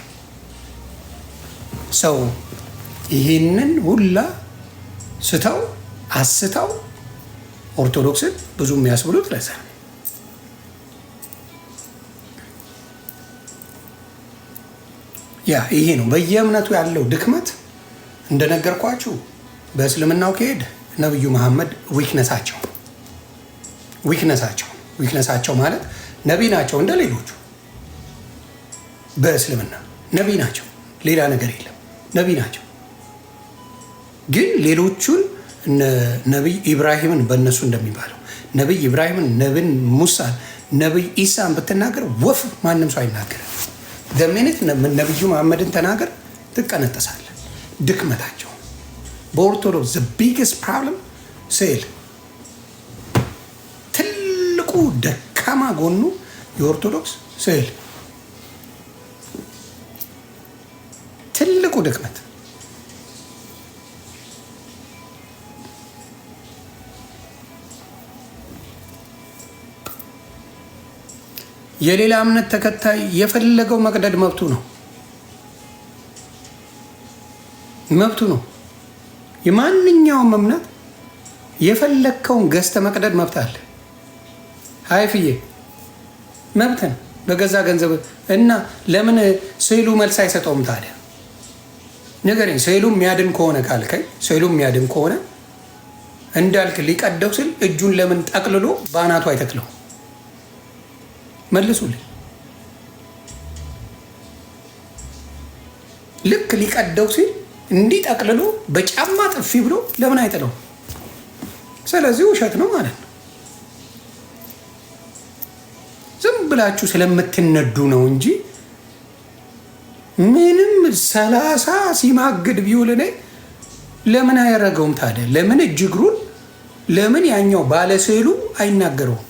ሰው ይህንን ሁላ ስተው አስተው ኦርቶዶክስን ብዙ የሚያስብሉት ለዛ ነው። ያ ይሄ ነው በየእምነቱ ያለው ድክመት። እንደነገርኳችሁ በእስልምናው ከሄድ ነብዩ መሐመድ weakness ኣቸው weakness ኣቸው ማለት ነቢ ናቸው እንደ ሌሎቹ። በእስልምና ነቢ ናቸው፣ ሌላ ነገር የለም። ነቢ ናቸው። ግን ሌሎቹን ነቢይ ኢብራሂምን በእነሱ እንደሚባለው ነቢይ ኢብራሂምን፣ ነብን ሙሳን፣ ነቢይ ኢሳን ብትናገር ወፍ ማንም ሰው አይናገርም። The minute ነቢዩ መሐመድን ተናገር ትቀነጠሳለህ። ድክመታቸው በኦርቶዶክስ the biggest problem ስዕል፣ ትልቁ ደካማ ጎኑ የኦርቶዶክስ ስዕል፣ ትልቁ ድክመት። የሌላ እምነት ተከታይ የፈለገው መቅደድ መብቱ ነው፣ መብቱ ነው። የማንኛውም እምነት የፈለግከውን ገዝተ መቅደድ መብት አለ። ሀይፍዬ መብት ነው በገዛ ገንዘብ። እና ለምን ስዕሉ መልስ አይሰጠውም ታዲያ? ንገረኝ። ስዕሉ የሚያድን ከሆነ ካልከኝ፣ ስዕሉ የሚያድን ከሆነ እንዳልክ ሊቀደው ስል እጁን ለምን ጠቅልሎ በአናቱ አይተክለው? መልሱልኝ። ልክ ሊቀደው ሲል እንዲህ ጠቅልሎ በጫማ ጥፊ ብሎ ለምን አይጥለው? ስለዚህ ውሸት ነው ማለት ነው። ዝም ብላችሁ ስለምትነዱ ነው እንጂ ምንም 30 ሲማግድ ቢውል እኔ ለምን አያረገውም ታዲያ? ለምን እጅ እግሩን ለምን ያኛው ባለስዕሉ አይናገረውም?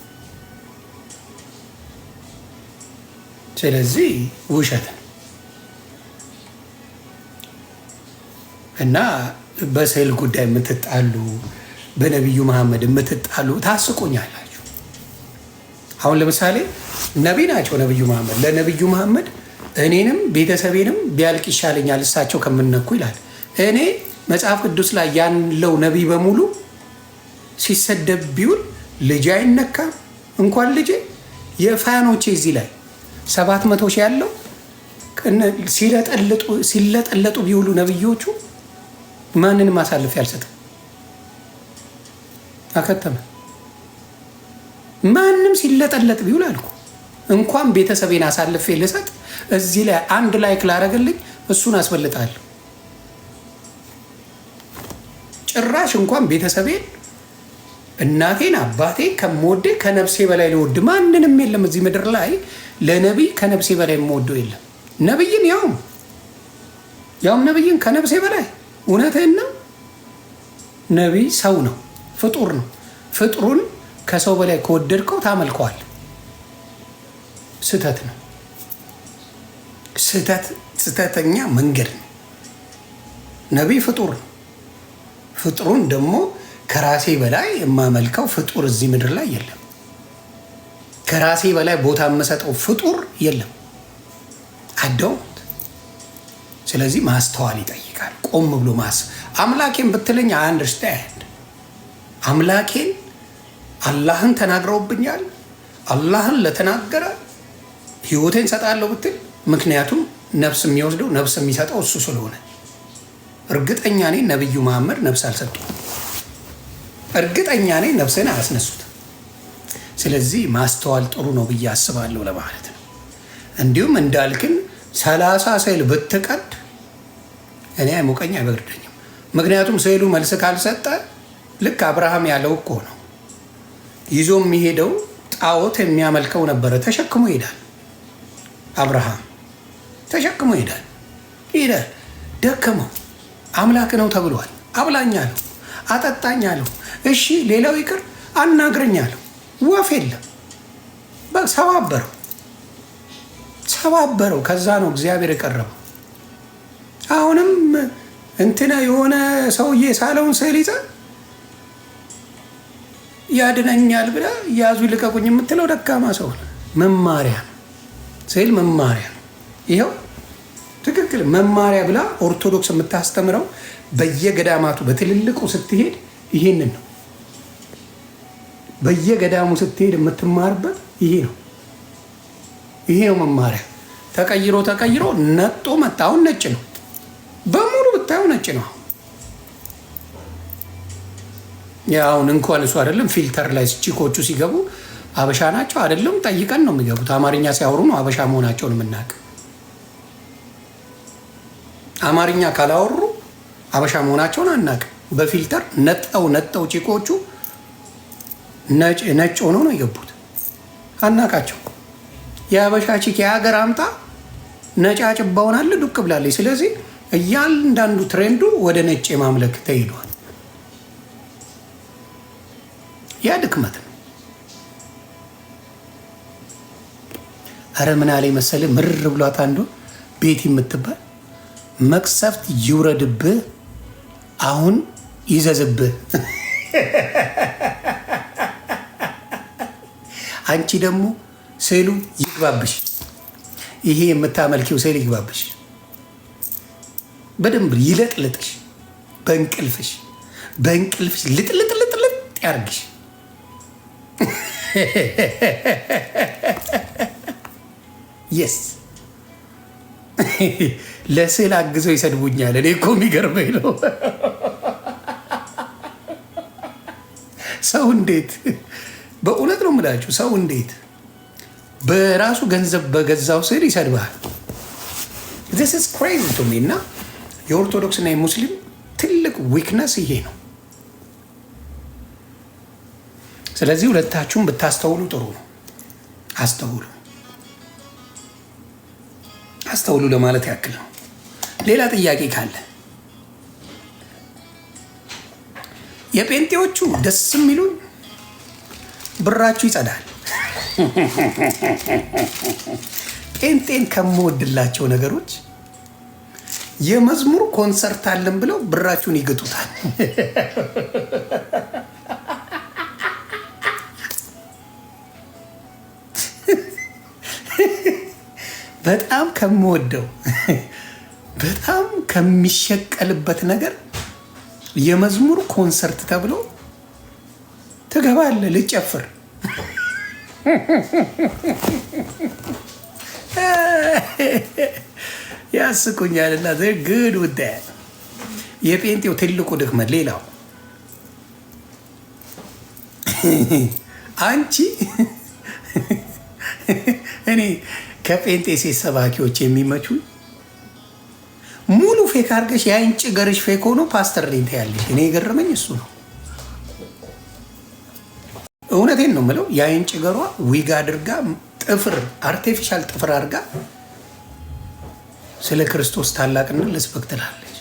ስለዚህ ውሸት ነው። እና በስዕል ጉዳይ የምትጣሉ፣ በነቢዩ መሐመድ የምትጣሉ ታስቁኛላችሁ። አሁን ለምሳሌ ነቢ ናቸው ነቢዩ መሐመድ። ለነቢዩ መሐመድ እኔንም ቤተሰቤንም ቢያልቅ ይሻለኛል እሳቸው ከምነኩ ይላል። እኔ መጽሐፍ ቅዱስ ላይ ያለው ነቢይ በሙሉ ሲሰደብ ቢውል ልጄ አይነካም። እንኳን ልጄ የ fan ኦቼ እዚህ ላይ 700,000 ያለው ሲለጠለጡ ቢውሉ ነብዮቹ ማንንም አሳልፌ አልሰጥም። አከተመ። ማንም ሲለጠለጥ ቢውል አልኩ። እንኳን ቤተሰቤን አሳልፌ ልሰጥ እዚህ ላይ አንድ like ላረገልኝ እሱን አስበልጣለሁ። ጭራሽ እንኳን ቤተሰቤን፣ እናቴን፣ አባቴ ከምወድ ከነፍሴ በላይ ልወድ ማንንም የለም እዚህ ምድር ላይ። ለነቢይ ከነፍሴ በላይ የምወደው የለም። ነቢይን ያውም ነቢይን ከነፍሴ በላይ፣ እውነትህን ነው። ነቢይ ሰው ነው፣ ፍጡር ነው። ፍጡሩን ከሰው በላይ ከወደድከው ታመልከዋል። ስህተት ነው። ስህተት፣ ስህተተኛ መንገድ ነው። ነቢይ ፍጡር ነው። ፍጡሩን ደግሞ ከራሴ በላይ የማመልከው ፍጡር እዚህ ምድር ላይ የለም። ከራሴ በላይ ቦታ የምሰጠው ፍጡር የለም። I don't። ስለዚህ ማስተዋል ይጠይቃል። ቆም ብሎ ማሰብ። አምላኬን ብትለኝ I understand። አምላኬን አላህን ተናግረውብኛል። አላህን ለተናገረ ህይወቴን ሰጣለሁ ብትል፣ ምክንያቱም ነፍስ የሚወስደው ነፍስ የሚሰጠው እሱ ስለሆነ፣ እርግጠኛ ነኝ ነቢዩ መሐመድ ነፍስ አልሰጡም። እርግጠኛ ነኝ ነፍስን አያስነሱትም። ስለዚህ ማስተዋል ጥሩ ነው ብዬ አስባለሁ ለማለት ነው። እንዲሁም እንዳልክን 30 ስዕል ብትቀድ እኔ አይሞቀኝ አይበርደኝም። ምክንያቱም ስዕሉ መልስ ካልሰጠ ልክ አብርሃም ያለው እኮ ነው። ይዞ የሚሄደው ጣዖት የሚያመልከው ነበረ። ተሸክሞ ይሄዳል። አብርሃም ተሸክሞ ይሄዳል። ይሄዳል። ደከመው። አምላክ ነው ተብሏል። አብላኝ አለው፣ አጠጣኝ አለው። እሺ ሌላው ይቅር አናግረኝ አለው። ወፍ የለም። ሰባበረው ሰባበረው። ከዛ ነው እግዚአብሔር የቀረበው። አሁንም እንትና የሆነ ሰውዬ የሳለውን ስዕል ይዘህ ያድነኛል ብለህ ያዙ ይልቀቁኝ የምትለው ደካማ ሰው ነው። መማሪያ ነው፣ ስዕል መማሪያ ነው። ይኸው ትክክል መማሪያ ብላ ኦርቶዶክስ የምታስተምረው በየገዳማቱ በትልልቁ ስትሄድ ይሄንን ነው። በየገዳሙ ስትሄድ የምትማርበት ይሄ ነው። ይሄ ነው መማሪያ። ተቀይሮ ተቀይሮ ነጦ መጣ። አሁን ነጭ ነው በሙሉ ብታየው ነጭ ነው። አሁን እንኳን እሱ አይደለም filter ላይ chick ኦቹ ሲገቡ አበሻ ናቸው አይደለም ጠይቀን ነው የሚገቡት። አማርኛ ሲያወሩ ነው አበሻ መሆናቸውን የምናውቅ። አማርኛ ካላወሩ አበሻ መሆናቸውን አናውቅም። በ filter ነጠው ነጠው chick ኦቹ ነጭ ሆነው ነው የገቡት። አናቃቸው። የአበሻ chick የሀገር አምጣ ነጫጭባውን አለ ዱቅ ብላለች። ስለዚህ እያንዳንዱ trend ኡ ወደ ነጭ የማምለክ ተሂዷል። ያ ድክመት ነው። አረ ምን አለኝ መሰለህ ምር ብሏት አንዱ ቤቲ የምትባል መቅሰፍት ይውረድብህ፣ አሁን ይዘዝብህ። አንቺ ደግሞ ስዕሉ ይግባብሽ፣ ይሄ የምታመልኪው ስዕል ይግባብሽ፣ በደንብ ይለጥልጥሽ፣ በእንቅልፍሽ በእንቅልፍሽ ልጥልጥልጥልጥ ያርግሽ። Yes፣ ለስዕል አግዘው ይሰድቡኛል። እኔ እኮ የሚገርመኝ ነው ሰው እንዴት፣ በእውነት ነው የምላችሁ፣ ሰው እንዴት በራሱ ገንዘብ በገዛው ስዕል ይሰድባል? This is crazy to me። እና የኦርቶዶክስ እና የሙስሊም ትልቅ weakness ይሄ ነው። ስለዚህ ሁለታችሁም ብታስተውሉ ጥሩ ነው። አስተውሉ አስተውሉ ለማለት ያክል ነው። ሌላ ጥያቄ ካለ፣ የጴንጤዎቹ ደስ የሚሉን ብራችሁ ይጸዳል። ጴንጤን ከምወድላቸው ነገሮች የመዝሙር ኮንሰርት አለን ብለው ብራችሁን ይግጡታል። በጣም ከምወደው፣ በጣም ከሚሸቀልበት ነገር የመዝሙር ኮንሰርት ተብሎ ትገባለህ ልጨፍር። ያስቁኛልና ግድ ውዳ የጴንጤው ትልቁ ድክመት። ሌላው አንቺ፣ እኔ ከጴንጤ ሴት ሰባኪዎች የሚመቹ ሙሉ fake አድርገሽ የአይን ጭገርሽ fake ሆኖ ፓስተር ነኝ ትያለሽ። እኔ የገረመኝ እሱ ነው። እውነቴን ነው የምለው። የአይን ጭገሯ ዊግ አድርጋ፣ ጥፍር፣ artificial ጥፍር አድርጋ ስለ ክርስቶስ ታላቅነት ልስበክ ትላለች።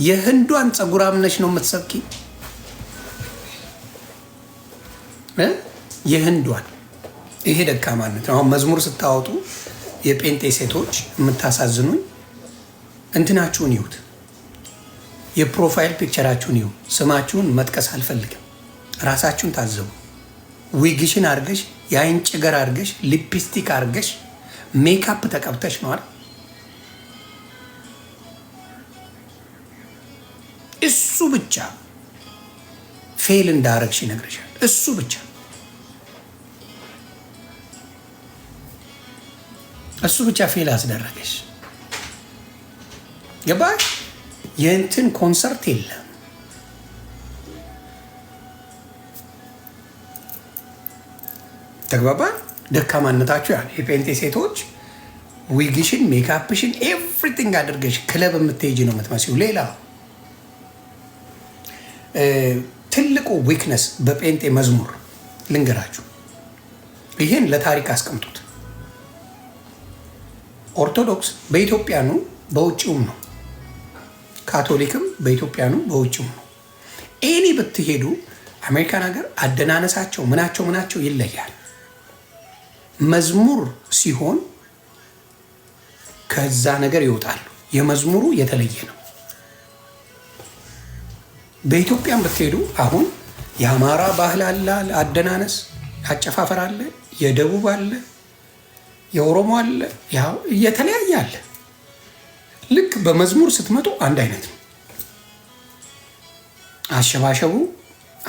የህንዷን ፀጉር አምነሽ ነው የምትሰብኪ? የህንዷን። ይሄ ደካማነት ነው። አሁን መዝሙር ስታወጡ የጴንጤ ሴቶች የምታሳዝኑኝ እንትናችሁን ይሁት፣ የ profile picture ኣችሁን ይሁ። ስማችሁን መጥቀስ አልፈልግም። ራሳችሁን ታዘቡ። ዊግሽን አርገሽ፣ የአይን ጭገር አርገሽ፣ ሊፕስቲክ አርገሽ፣ ሜካፕ ተቀብተሽ ነው አይደል? እሱ ብቻ fail እንዳረግሽ ይነግርሻል። እሱ ብቻ fail አስደረገሽ። ገባሽ? የእንትን ኮንሰርት የለም። ተግባባ። ደካማነታችሁ ያ የጴንጤ ሴቶች wig ሽን፣ makeup ሽን፣ everything አድርገሽ ክለብ የምትሄጂ ነው የምትመስዪው። ሌላ ትልቁ weakness በጴንጤ መዝሙር ልንገራችሁ፣ ይህን ለታሪክ አስቀምጡት። ኦርቶዶክስ በኢትዮጵያኑ በውጭውም ነው፣ ካቶሊክም በኢትዮጵያኑ በውጭውም ነው። Any ብትሄዱ አሜሪካን ሀገር አደናነሳቸው ምናቸው ምናቸው ይለያል። መዝሙር ሲሆን ከዛ ነገር ይወጣሉ። የመዝሙሩ የተለየ ነው። በኢትዮጵያም ብትሄዱ አሁን የአማራ ባህል አለ፣ አደናነስ አጨፋፈር አለ፣ የደቡብ አለ፣ የኦሮሞ አለ፣ የተለያየ አለ። ልክ በመዝሙር ስትመጡ አንድ አይነት ነው። አሸባሸቡ፣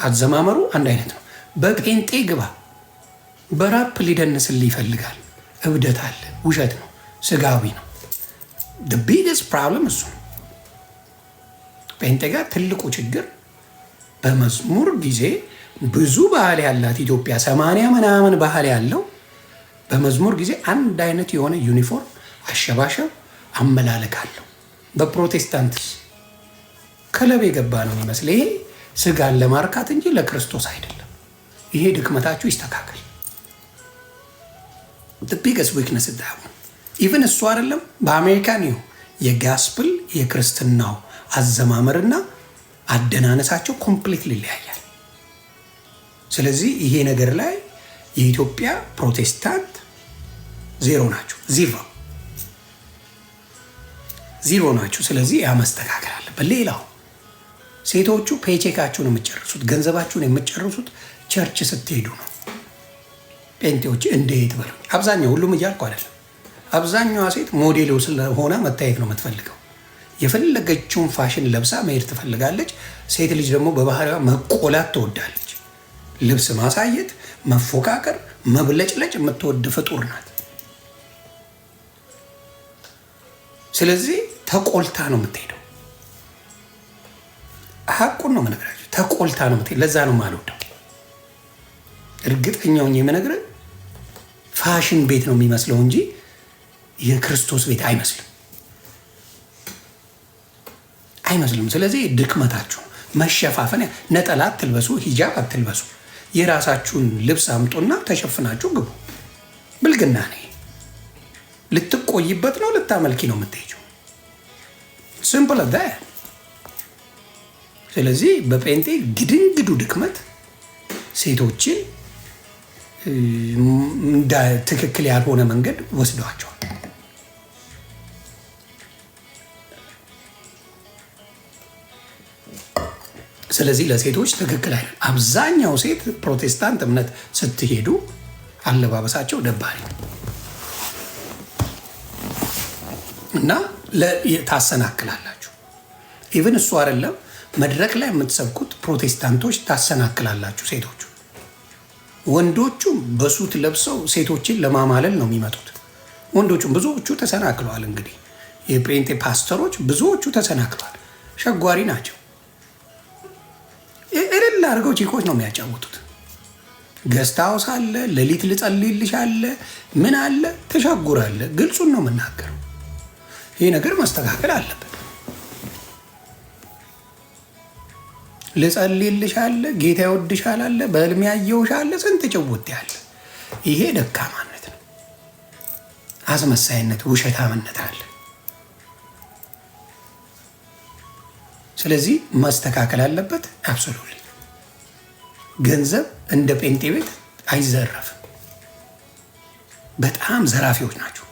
አዘማመሩ አንድ አይነት ነው። በጴንጤ ግባ፣ በራፕ ሊደንስልህ ይፈልጋል። እብደት አለ፣ ውሸት ነው፣ ስጋዊ ነው። Biggest problem እሱ ነው። ጴንጤ ጋር ትልቁ ችግር በመዝሙር ጊዜ ብዙ ባህል ያላት ኢትዮጵያ 80 ምናምን ባህል ያለው በመዝሙር ጊዜ አንድ አይነት የሆነ ዩኒፎርም፣ አሸባሸብ፣ አመላለክ አለው። በፕሮቴስታንትስ ክለብ የገባ ነው የሚመስል። ይሄ ስጋን ለማርካት እንጂ ለክርስቶስ አይደለም። ይሄ ድክመታችሁ ይስተካከል። Biggest weakness even እሱ አይደለም። በአሜሪካን ይሁ የ gospel የክርስትናው አዘማመርና አደናነሳቸው completely ይለያያል። ስለዚህ ይሄ ነገር ላይ የኢትዮጵያ ፕሮቴስታንት ዜሮ ናቸው፣ zero zero ናቸው። ስለዚህ ያ መስተካከል አለበት። ሌላው ሴቶቹ paycheck ኣችሁን የምትጨርሱት፣ ገንዘባችሁን የምትጨርሱት church ስትሄዱ ነው። ጴንጤዎች እንዴት በሉኝ። አብዛኛው፣ ሁሉም እያልኩ አይደለም። አብዛኛዋ ሴት ሞዴል ስለሆነ መታየት ነው የምትፈልገው። የፈለገችውን ፋሽን ለብሳ መሄድ ትፈልጋለች። ሴት ልጅ ደግሞ በባህሪዋ መቆላት ትወዳለች። ልብስ ማሳየት፣ መፎካከር፣ መብለጭለጭ የምትወድ ፍጡር ናት። ስለዚህ ተቆልታ ነው የምትሄደው። ሀቁን ነው የምነግራቸው። ተቆልታ ነው የምትሄደው። ለዛ ነው የማልወደው። እርግጠኛውን የምነግርህ ፋሽን ቤት ነው የሚመስለው እንጂ የክርስቶስ ቤት አይመስልም፣ አይመስልም። ስለዚህ ድክመታችሁ መሸፋፈን፣ ነጠላ አትልበሱ፣ ሂጃብ አትልበሱ። የራሳችሁን ልብስ አምጡና ተሸፍናችሁ ግቡ። ብልግና ነው። ልትቆይበት ነው፣ ልታመልኪ ነው የምትሄጂው። Simple። ስለዚህ በጴንጤ ግድንግዱ ድክመት ሴቶችን ትክክል ያልሆነ መንገድ ወስደዋቸዋል። ስለዚህ ለሴቶች ትክክል አይደለም። አብዛኛው ሴት ፕሮቴስታንት እምነት ስትሄዱ አለባበሳቸው ደባሪ እና ታሰናክላላችሁ። Even እሱ አይደለም፣ መድረክ ላይ የምትሰብኩት ፕሮቴስታንቶች ታሰናክላላችሁ ሴቶቹ። ወንዶቹም በ suit ለብሰው ሴቶችን ለማማለል ነው የሚመጡት። ወንዶቹም ብዙዎቹ ተሰናክለዋል። እንግዲህ የጴንጤ ፓስተሮች ብዙዎቹ ተሰናክለዋል። ሸጓሪ ናቸው። እልል አድርገው ቺኮች ነው የሚያጫውቱት። Guest house አለ፣ ሌሊት ልጸልይልሽ አለ፣ ምን አለ፣ ተሻጉራለ። ግልጹን ነው የምናገረው። ይህ ነገር መስተካከል አለበት። ልጸልይልሽ አለ፣ ጌታ ይወድሻል አለ፣ በህልም ያየውሽ አለ፣ ስንት ጭውት ያለ። ይሄ ደካማነት ነው፣ አስመሳይነት፣ ውሸታምነት አለ። ስለዚህ መስተካከል አለበት። Absolutely ገንዘብ እንደ ጴንጤ ቤት አይዘረፍም። በጣም ዘራፊዎች ናቸው።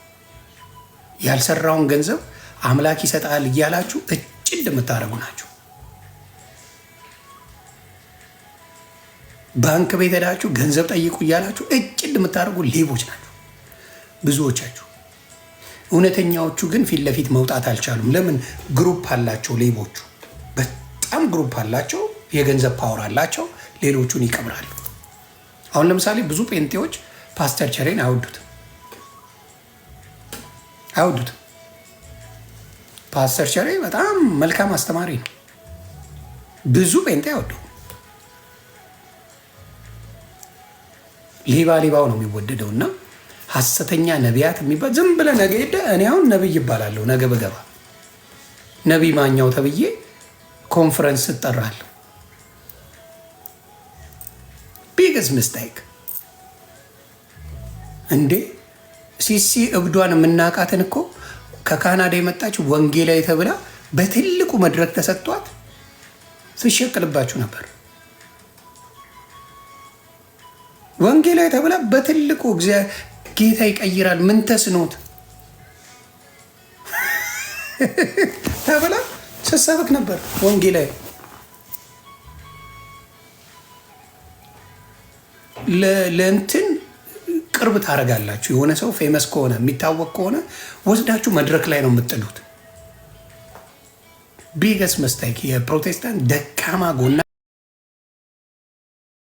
ያልሰራውን ገንዘብ አምላክ ይሰጣል እያላችሁ እጭድ የምታደርጉ ናቸው። ባንክ ቤት ሄዳችሁ ገንዘብ ጠይቁ እያላችሁ እጭድ የምታደርጉ ሌቦች ናቸው ብዙዎቻችሁ። እውነተኛዎቹ ግን ፊት ለፊት መውጣት አልቻሉም። ለምን? Group አላቸው ሌቦቹ፣ በጣም group አላቸው፣ የገንዘብ power አላቸው። ሌሎቹን ይቀብራሉ። አሁን ለምሳሌ ብዙ ጴንጤዎች ፓስተር ቸሬን አይወዱትም፣ አይወዱትም። ፓስተር ቸሬ በጣም መልካም አስተማሪ ነው። ብዙ ጴንጤ አይወዱም። ሌባ ሌባው ነው የሚወደደው እና ሐሰተኛ ነቢያት የሚባል ዝም ብለህ ነገ ሄደህ እኔ አሁን ነብይ ይባላለሁ፣ ነገ ብገባ ነቢይ ማኛው ተብዬ ኮንፈረንስ እጠራለሁ። Biggest mistake እንዴ! ሲሲ እብዷን የምናውቃትን እኮ ከካናዳ የመጣች ወንጌላዊ ተብላ በትልቁ መድረክ ተሰጥቷት ስሸቅልባችሁ ነበር። ወንጌላዊ ተብላ በትልቁ ጌታ ይቀይራል ምን ተስኖት ተብላ ስትሰብክ ነበር። ወንጌላዊ ለእንትን ቅርብ ታደርጋላችሁ። የሆነ ሰው famous ከሆነ፣ የሚታወቅ ከሆነ ወስዳችሁ መድረክ ላይ ነው የምጥሉት። Biggest mistake የፕሮቴስታንት ደካማ ጎና።